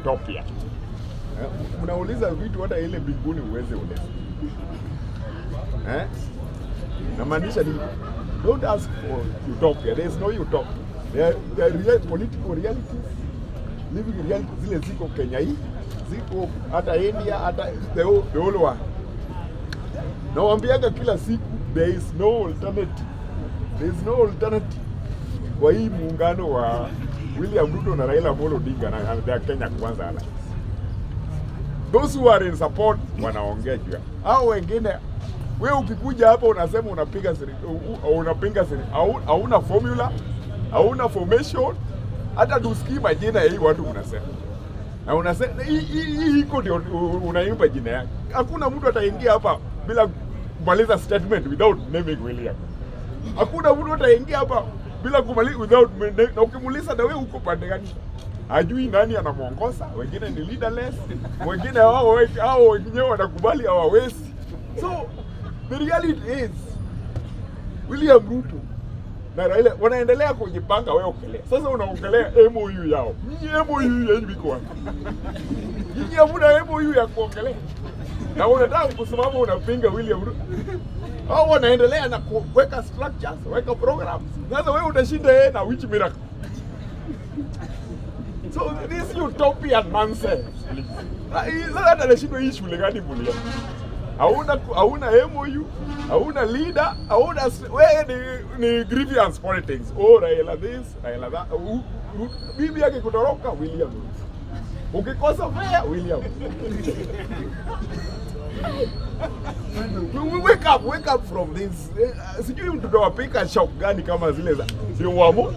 utopia. Mnauliza vitu hata ile mbinguni uweze uliza. Eh? Namaanisha ni don't ask for utopia. There is no utopia. There are real political realities, living realities zile ziko Kenya hii, ziko hata India, hata the whole world. Nawaambiaga kila siku there is no alternative. There is no alternative kwa hii muungano wa William Ruto na Raila Amolo Odinga na their Kenya Kwanza Alliance. Those who are in support wanaongea juu. Hao wengine, wewe ukikuja hapa unasema unapiga unapinga siri, hauna formula, hauna formation, hata tusikii majina ya hii watu mnasema. Na unasema hii iko ndio unaimba jina yake. Hakuna mtu ataingia hapa bila kumaliza statement without naming William. Hakuna mtu ataingia hapa bila kumaliza without, na ukimuuliza na wewe uko pande gani? Hajui nani anamuongoza, wengine ni leaderless, wengine hao wenyewe wanakubali hawawezi. So the reality is William Ruto na Raila wanaendelea kujipanga, wewe ongelea. Sasa unaongelea MOU yao. Nyinyi MOU yenu iko wapi? Nyinyi hamna MOU ya kuongelea. Na unataka kusimama unapinga William Ruto. Hao wanaendelea na kuweka structures, weka programs. Sasa wewe utashinda yeye na which miracle? So this utopian nonsense. Sasa hata nashindwa hii shule gani mulia. Hauna MOU, hauna leader, hauna wewe ni grievance politics. Oh, Raila this, Raila that. Bibi yake kutoroka William Ruto. Ukikosa fare William. Wake up from this. Sijui mtutawapika shock gani kama zile za ndio wamo.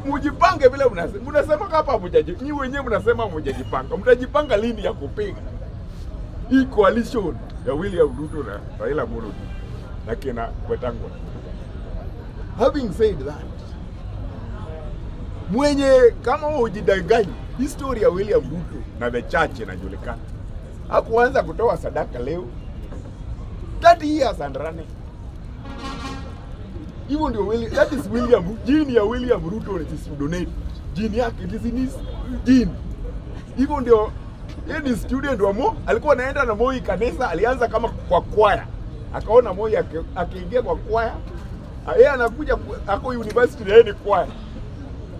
Mujipange vile mnasema. Mnasema hapa mjaji. Nyinyi wenyewe mnasema mjajipanga. Mtajipanga lini ya kupinga hii coalition ya William Ruto na Raila Amolo Odinga na kina Wetangula? Having said that, mwenye kama hujidanganyi, history ya William Ruto na the church inajulikana. Hakuanza kutoa sadaka leo. 30 years and running. Hivyo ndio that is William, gene ya William Ruto is to donate. Gene yake, it is in his gene. Hivyo ndio yeye ni student wa Moi, alikuwa anaenda na Moi kanisa, alianza kama kwa kwaya. Akaona Moi akiingia kwa kwaya, yeye anakuja ako university na yeye ni kwaya.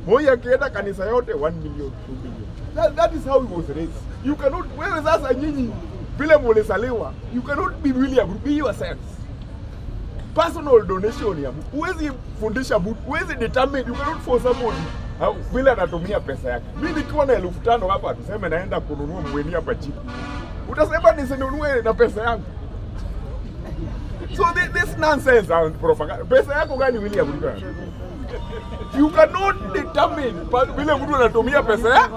Moi akienda kanisa yote 1 million, 2 million. That is how he was raised. You cannot, wewe sasa nyinyi vile mlizaliwa, you cannot be William, be yourself. Personal donation ya huwezi fundisha mtu, huwezi determine, you cannot force somebody vile anatumia pesa yake. Mimi nikiwa na 5,000 hapa tuseme naenda kununua mweni hapa chini. Utasema nisinunue na pesa yangu. So this nonsense and propaganda. Pesa yako gani William Ruto? You cannot determine vile mtu anatumia pesa yake.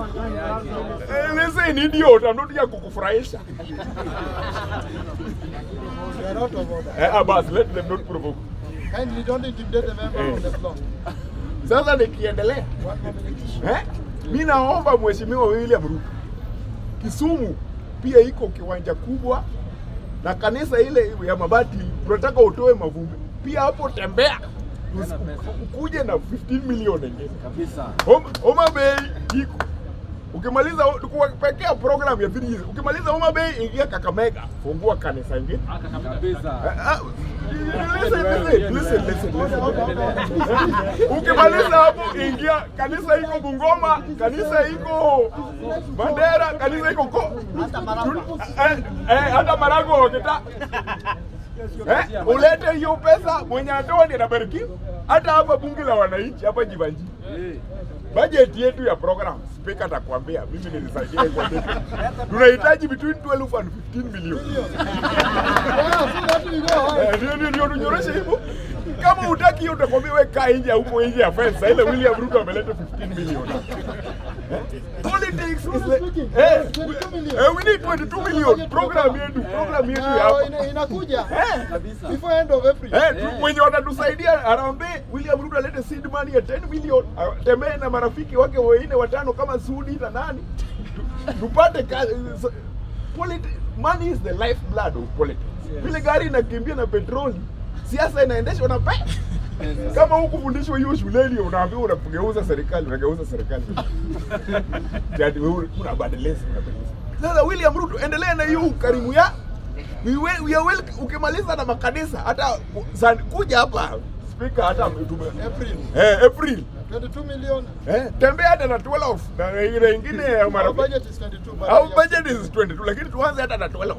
Listen idiot, I'm not here kukufurahisha. Bas, let them not provoke. Kindly don't intimidate the member on the floor. Sasa nikiendelea. Mimi naomba Mheshimiwa William Ruto. Kisumu pia iko kiwanja kubwa na kanisa ile ya mabati tunataka utoe mavumbi. Pia hapo tembea. Ukuje na 15 million nyingine. Kabisa. Homa Bay iko. Ukimaliza pekea program ya 3 years. Ukimaliza Homa Bay ingia Kakamega, fungua kanisa ingine. Kabisa. Listen. Ukimaliza hapo ingia kanisa iko Bungoma, kanisa iko Mandera, kanisa iko ko. Hata Marago wakita. Ulete hiyo pesa mwenye atoa ndiye anabarikiwa. Hata hapa bunge la wananchi hapa Jivanji. Budget yetu ya program, speaker atakwambia mimi nilisaidia kwa pesa. Tunahitaji between 12 and 15 million. Ndio tunyoroshe hivyo. Kama hutaki hiyo utakwambia wewe kaa nje huko nje ya fence. Ile William Ruto ameleta 15 million. Politics is like, we need 22 million program yetu hapa. Inakuja kabisa before end of April. Mwenye watatusaidia harambee William Ruto alete seed money ya 10 million. Tembee na marafiki wake wengine watano kama Sudi na nani. Tupate money is the lifeblood of politics. Vile gari inakimbia na petroli, siasa inaendeshwa na pesa. Kama hukufundishwa hiyo shuleni, unaambiwa unageuza serikali, unageuza serikali. Jadi wewe unabadilisha, unabadilisha. Sasa William Ruto, endelea na hiyo ukarimu ya we are well, ukimaliza na makanisa hata kuja hapa speaker hata tume April. April 22 million. Tembea hata na 12 na ile nyingine ya mara. Our budget is 22 but our budget is 22, lakini tuanze hata na 12.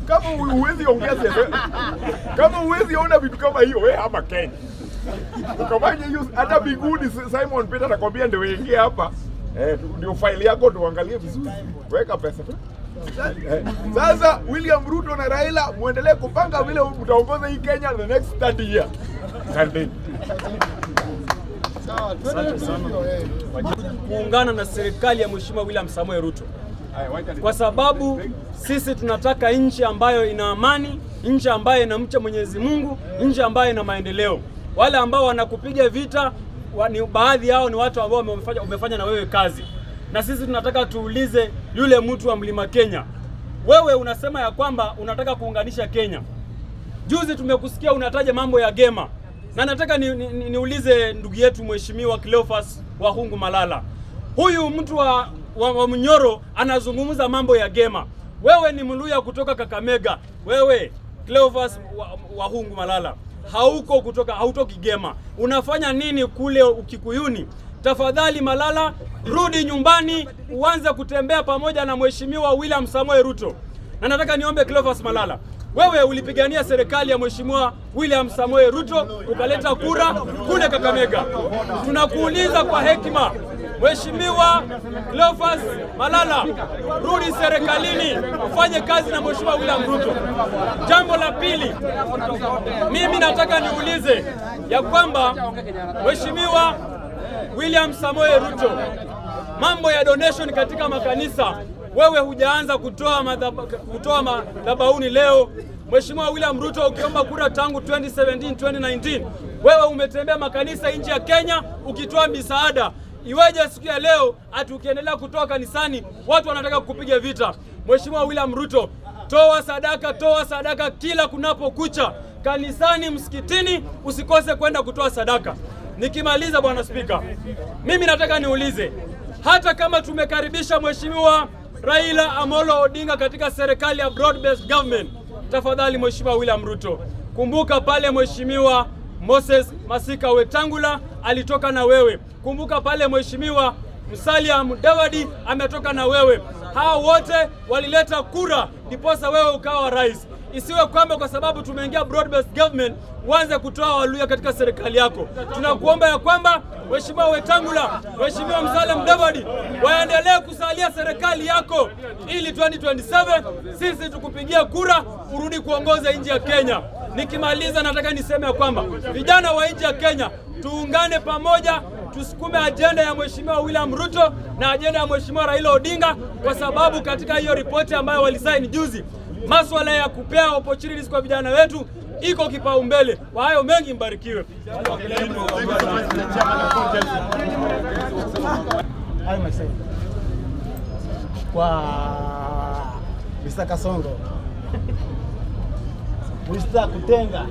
Kama huwezi ongea siasa, kama huwezi ona vitu kama hiyo, wewe ama Kenya. Ukafanya hiyo hata bigudi Simon Peter atakwambia ndio uingie hapa. Ndio file yako tuangalie vizuri. Weka pesa tu. Sasa William Ruto na Raila muendelee kupanga vile mtaongoza hii Kenya the next 30 years. Asante. Sawa, kuungana na serikali ya Mheshimiwa William Samoei Ruto, kwa sababu sisi tunataka nchi ambayo ina amani, nchi ambayo inamcha Mwenyezi Mungu, nchi ambayo ina maendeleo. Wale ambao wanakupiga vita ni baadhi yao ni watu ambao wamefanya na wewe kazi. Na sisi tunataka tuulize yule mtu wa Mlima Kenya, wewe unasema ya kwamba unataka kuunganisha Kenya. Juzi tumekusikia unataja mambo ya Gema. Na nataka niulize ndugu yetu Mheshimiwa Cleophas Wahungu Malala. Huyu mtu wa Mnyoro anazungumza mambo ya Gema. Wewe ni Mluya kutoka Kakamega. Wewe Cleophas Wahungu Malala, hauko kutoka, hautoki Gema. Unafanya nini kule Ukikuyuni? Tafadhali Malala, rudi nyumbani uanze kutembea pamoja na Mheshimiwa William Samoei Ruto. Na nataka niombe Cleophas Malala, wewe ulipigania serikali ya Mheshimiwa William Samoei Ruto ukaleta kura kule Kakamega. Tunakuuliza kwa hekima, Mheshimiwa Cleophas Malala, rudi serikalini ufanye kazi na Mheshimiwa William Ruto. Jambo la pili, mimi nataka niulize ya kwamba Mheshimiwa William Samoei Ruto, mambo ya donation katika makanisa, wewe hujaanza kutoa madhabahuni leo. Mheshimiwa William Ruto, ukiomba kura tangu 2017 2019, wewe umetembea makanisa nchi ya Kenya ukitoa misaada. Iweje siku ya leo ati ukiendelea kutoa kanisani watu wanataka kukupiga vita? Mheshimiwa William Ruto, toa sadaka, toa sadaka kila kunapokucha, kanisani, msikitini, usikose kwenda kutoa sadaka. Nikimaliza Bwana Spika, mimi nataka niulize, hata kama tumekaribisha Mheshimiwa Raila Amolo Odinga katika serikali ya broad based government, tafadhali Mheshimiwa William Ruto, kumbuka pale Mheshimiwa Moses Masika Wetangula alitoka na wewe. Kumbuka pale Mheshimiwa Musalia Mudavadi ametoka na wewe. Hao wote walileta kura ndiposa wewe ukawa rais. Isiwe kwamba kwa sababu tumeingia broad based government uanze kutoa Waluya katika serikali yako. Tunakuomba ya kwamba Mheshimiwa Wetangula, Mheshimiwa Musalia Mudavadi waendelee kusalia serikali yako ili 2027 sisi tukupigia kura urudi kuongoza nchi ya Kenya. Nikimaliza nataka niseme ya kwamba vijana wa nchi ya Kenya tuungane pamoja, tusukume ajenda ya Mheshimiwa William Ruto na ajenda ya Mheshimiwa Raila Odinga, kwa sababu katika hiyo ripoti ambayo walisaini juzi, masuala ya kupea opportunities kwa vijana wetu iko kipaumbele. Kwa hayo mengi, mbarikiwe. Kwa Mr. Kasongo, Mr. Kutenga,